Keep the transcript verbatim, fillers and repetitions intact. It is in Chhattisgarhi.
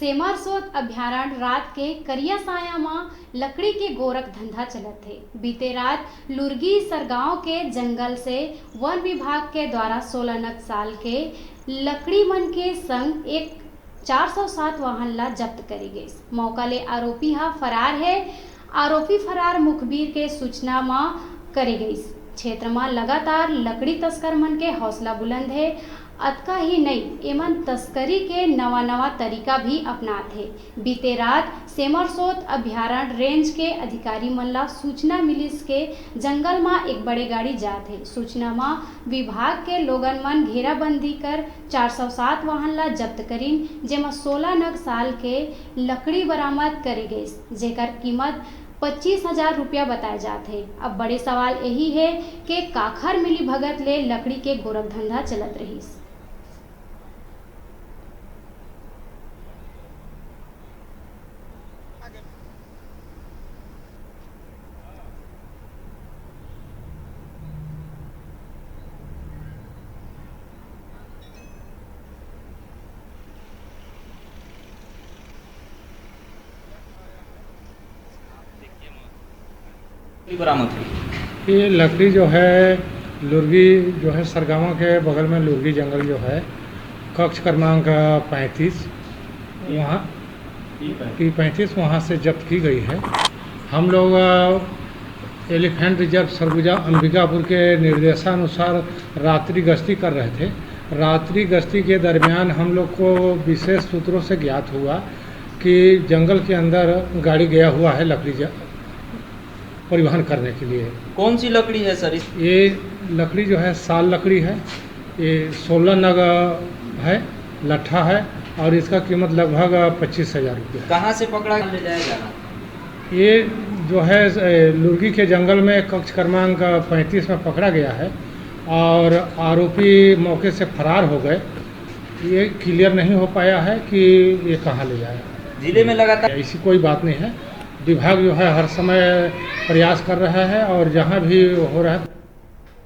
सेमरसोत अभ्यारण्य रात के करिया साया म लकड़ी के गोरख धंधा चलत हे। बीते रात लुरगी सरगांव के जंगल से वन विभाग के द्वारा सोलह नग साल के लकड़ी मन के संग एक चार सौ सात वाहन ला जब्त करे गइस। मौका ले आरोपी ह फरार हे। आरोपी फरार मुखबिर के सूचना म करे गइस। क्षेत्र म लगातार लकड़ी तस्कर मन के हौसला बुलंद हे। अतका ही नइ, एमन तस्करी के नवा-नवा तरीका भी अपनात हे। बीते रात सेमरसोत अभ्यारण्य रेंज के अधिकारी मन ला सूचना मिलिस के जंगल म एक बड़े गाड़ी जात हे। सूचना म विभाग के लोगन मन घेराबंदी कर चार सौ सात वाहन ला जब्त करिन, जेमा सोलह नग साल के लकड़ी बरामद करे गइस, जेकर कीमत पच्चीस हजार रुपया बताए जात हे। अब बड़े सवाल यही हे के काखर मिलीभगत ले लकड़ी के गोरख धंधा चलत रहिस। लकड़ी बरामद हुई। ये लकड़ी जो है, लुरगी जो है, सरगावा के बगल में लुरगी जंगल जो है, कक्ष क्रमांक पैंतीस, वहाँ पी पैंतीस, वहाँ से जब्त की गई है। हम लोग, अ, एलिफेंट रिजर्व सरगुजा अंबिकापुर के निर्देशानुसार रात्रि गश्ती कर रहे थे। रात्रि गश्ती के दरमियान हम लोग को विशेष सूत्रों से ज्ञात हुआ कि जंगल के अंदर गाड़ी गया हुआ है लकड़ी ज-, परिवहन करने के लिए। कौन सी लकड़ी है सर? इस ये लकड़ी जो है, साल लकड़ी है। ये सोलह नग है, लट्ठा है, और इसका कीमत लगभग पच्चीस हजार रुपये है। कहाँ से पकड़ा ले जाया जा रहा? ये जो है, ए, लुरगी के जंगल में कक्ष क्रमांक पैंतीस में पकड़ा गया है और आरोपी मौके से फरार हो गए। ये क्लियर नहीं हो पाया है कि ये कहाँ ले जाए। जिले में लगातार ऐसी कोई बात नहीं है। विभाग जो है, हर समय प्रयास कर रहा है और जहाँ भी हो रहा है,